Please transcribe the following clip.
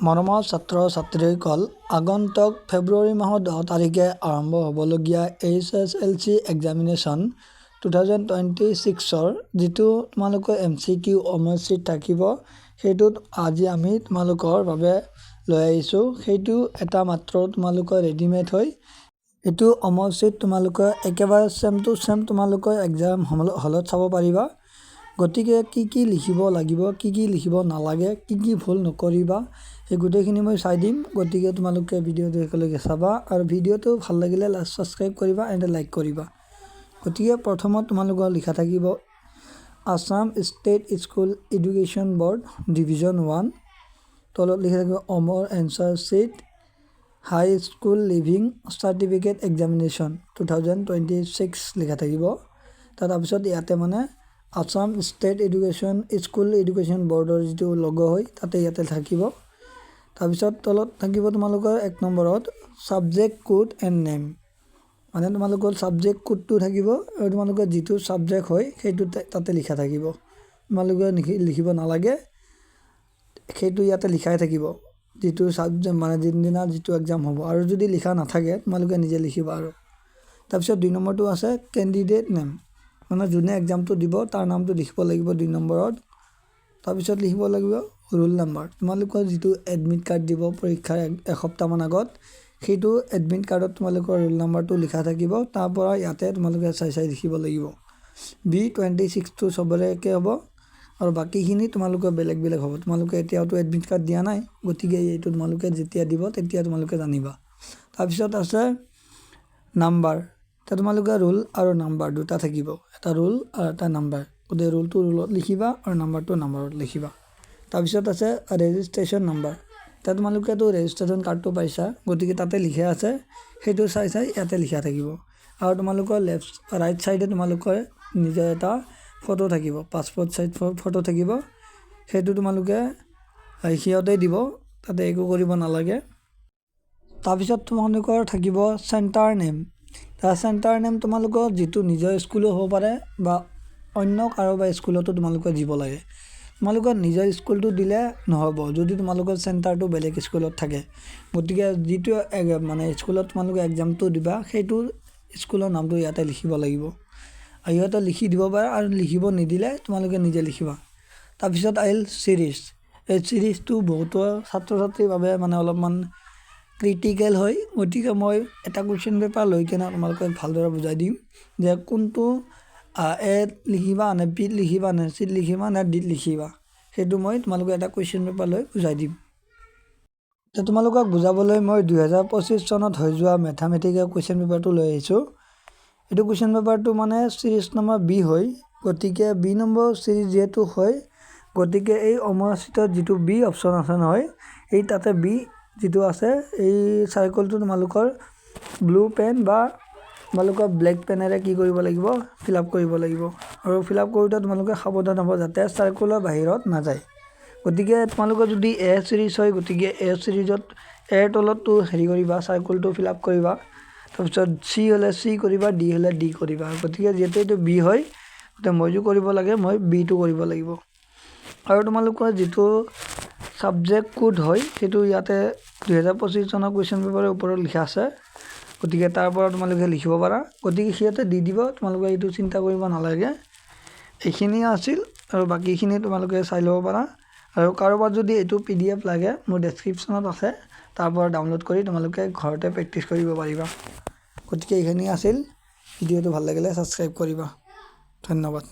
মৰমৰ ছাত্ৰ ছাত্ৰীসকল, আগন্তুক ফেব্ৰুৱাৰী মাহৰ 10 তাৰিখে আৰম্ভ হ'বলগীয়া HSLC examination 2026ৰ যিটো তোমালোকৰ এমচিকিউ অ'এমআৰ শ্বীট থাকিব, সেইটোত আজি আমি তোমালোকৰ বাবে লৈ আহিছোঁ। সেইটো এটা মাত্ৰ তোমালোকৰ ৰেডিমেড হয়। এইটো অ'এমআৰ শ্বীট তোমালোকৰ একেবাৰে ছেম টু ছেম তোমালোকৰ এক্সাম হলত চাব পাৰিবা। গতিকে কি কি লিখিব লাগিব, কি কি লিখিব নালাগে, কি কি ভুল নকৰিবা, সেই গোটেইখিনি মই চাই দিম। গতিকে তোমালোকে ভিডিঅ'টো একেলগে চাবা আৰু ভিডিঅ'টো ভাল লাগিলে ছাবস্ক্ৰাইব কৰিবা এণ্ড লাইক কৰিবা। গতিকে প্ৰথমত তোমালোকৰ লিখা থাকিব Assam State School Education Board, Division One। তলত লিখা থাকিব OMR answer sheet, High School Leaving Certificate Examination 2026 লিখা থাকিব। তাৰপিছত ইয়াতে মানে Assam State School Education বৰ্ডৰ যিটো লগ' হয়, তাতে ইয়াতে থাকিব। তাৰপিছত তলত থাকিব তোমালোকৰ 1 নম্বৰত ছাবজেক্ট কোড এণ্ড নেম, মানে তোমালোকৰ ছাবজেক্ট কোডটো থাকিব আৰু তোমালোকৰ যিটো ছাবজেক্ট হয়, সেইটো তাতে লিখা থাকিব। তোমালোকে লিখিব নালাগে, সেইটো ইয়াতে লিখাই থাকিব, যিটো ছাবজেক্ট, মানে যোনদিনা যিটো এক্সাম হ'ব। আৰু যদি লিখা নাথাকে, তোমালোকে নিজে লিখিবা। আৰু তাৰপিছত 2 নম্বৰটো আছে কেণ্ডিডেট নেম, মানে যোনে এক্সামটো দিব তাৰ নামটো লিখিব লাগিব 2 নম্বৰত। তাৰপিছত লিখিব লাগিব ৰোল নাম্বাৰ। তোমালোকৰ যিটো এডমিট কাৰ্ড দিব পৰীক্ষাৰ এসপ্তাহমান আগত, সেইটো এডমিট কাৰ্ডত তোমালোকৰ ৰোল নাম্বাৰটো লিখা থাকিব। তাৰ পৰা ইয়াতে তোমালোকে চাই চাই লিখিব লাগিব। বি 26টো চবৰে একে হ'ব আৰু বাকীখিনি তোমালোকৰ বেলেগ বেলেগ হ'ব। তোমালোকে এতিয়াওতো এডমিট কাৰ্ড দিয়া নাই, গতিকে এইটো তোমালোকে যেতিয়া দিব তেতিয়া তোমালোকে জানিবা। তাৰপিছত আছে নাম্বাৰ। এতিয়া তোমালোকে ৰোল আৰু নাম্বাৰ দুটা থাকিব, এটা ৰোল আৰু এটা নাম্বাৰ। গতিকে ৰোলটো ৰোলত লিখিবা আৰু নাম্বাৰটো নাম্বাৰত লিখিবা। তাৰপিছত আছে ৰেজিষ্ট্ৰেশ্যন নাম্বাৰ। এতিয়া তোমালোকেতো ৰেজিষ্ট্ৰেশ্যন কাৰ্ডটো পাইছা, গতিকে তাতে লিখা আছে, সেইটো চাই চাই ইয়াতে লিখা থাকিব। আৰু তোমালোকৰ লেফ্ট ৰাইট ছাইডে তোমালোকৰ নিজৰ এটা ফটো থাকিব, পাছপৰ্ট চাইজ ফটো থাকিব। সেইটো তোমালোকে সিহঁতে দিব, তাতে একো কৰিব নালাগে। তাৰপিছত তোমালোকৰ থাকিব চেণ্টাৰ নেম। তাৰ চেণ্টাৰ নেম তোমালোকৰ যিটো নিজৰ স্কুলো হ'ব পাৰে বা অন্য কাৰোবাৰ স্কুলতো তোমালোকে দিব লাগে। তোমালোকৰ নিজৰ স্কুলটো দিলে নহ'ব, যদি তোমালোকৰ চেণ্টাৰটো বেলেগ স্কুলত থাকে। গতিকে যিটো মানে স্কুলত তোমালোকে এক্সামটো দিবা, সেইটো স্কুলৰ নামটো ইয়াতে লিখিব লাগিব। আৰু সিহঁতে লিখি দিব পাৰে আৰু লিখিব নিদিলে তোমালোকে নিজে লিখিবা। তাৰপিছত আহিল চিৰিজ। এই চিৰিজটো বহুতো ছাত্ৰ ছাত্ৰীৰ বাবে মানে অলপমান ক্ৰিটিকেল হয়। গতিকে মই এটা কুৱেশ্যন পেপাৰ লৈ কেনে তোমালোকক ভালদৰে বুজাই দিম যে কোনটো এত লিখিবা নে বিত লিখিবা নে চিত লিখিবা নে ডিত লিখিবা, সেইটো মই তোমালোকক এটা কুৱেশ্যন পেপাৰ লৈ বুজাই দিম। এতিয়া তোমালোকক বুজাবলৈ মই 2025 চনত হৈ যোৱা মেথামেটিকেল কুৱেশ্যন পেপাৰটো লৈ আহিছোঁ। এইটো কুৱেশ্যন পেপাৰটো মানে চিৰিজ নম্বৰ বি হয়। গতিকে বি নম্বৰ চিৰিজ যিহেতু হয়, গতিকে এই অ'এমআৰ শ্বীটত যিটো বি অপশ্যন আছে নহয়, এই তাতে বি যিটো আছে, এই চাৰ্কলটো তোমালোকৰ ব্লু পেন বা তোমালোকৰ ব্লেক পেনেৰে কি কৰিব লাগিব? ফিল আপ কৰিব লাগিব। আৰু ফিল আপ কৰোঁতে তোমালোকে সাৱধান হ'ব যাতে চাৰ্কলৰ বাহিৰত নাযায়। গতিকে তোমালোকৰ যদি এ চিৰিজ হয়, গতিকে এ চিৰিজত এৰ তলতটো হেৰি কৰিবা, চাৰ্কলটো ফিল আপ কৰিবা। তাৰপিছত চি হ'লে চি কৰিবা, ডি হ'লে ডি কৰিবা। গতিকে যিহেতু এইটো বি হয়, গতিকে মই যি কৰিব লাগে, মই বিটো কৰিব লাগিব। আৰু তোমালোকৰ যিটো ছাবজেক্ট কোড হয়, সেইটো ইয়াতে 2025 চনৰ কুৱেশ্যন পেপাৰৰ ওপৰত লিখা আছে। গতিকে তাৰ পৰা তোমালোকে লিখিব পাৰা। গতিকে সিহঁতে দি দিব, তোমালোকে এইটো চিন্তা কৰিব নালাগে। এইখিনিয়ে আছিল আৰু বাকীখিনি তোমালোকে চাই ল'ব পাৰা। আৰু কাৰোবাৰ যদি এইটো পিডিএফ লাগে, মোৰ ডেছক্ৰিপশ্যনত আছে, তাৰ পৰা ডাউনলোড কৰি তোমালোকে ঘৰতে প্ৰেক্টিছ কৰিব পাৰিবা। গতিকে এইখিনি আছিল। ভিডিঅ'টো ভাল লাগিলে ছাবস্ক্ৰাইব কৰিবা। ধন্যবাদ।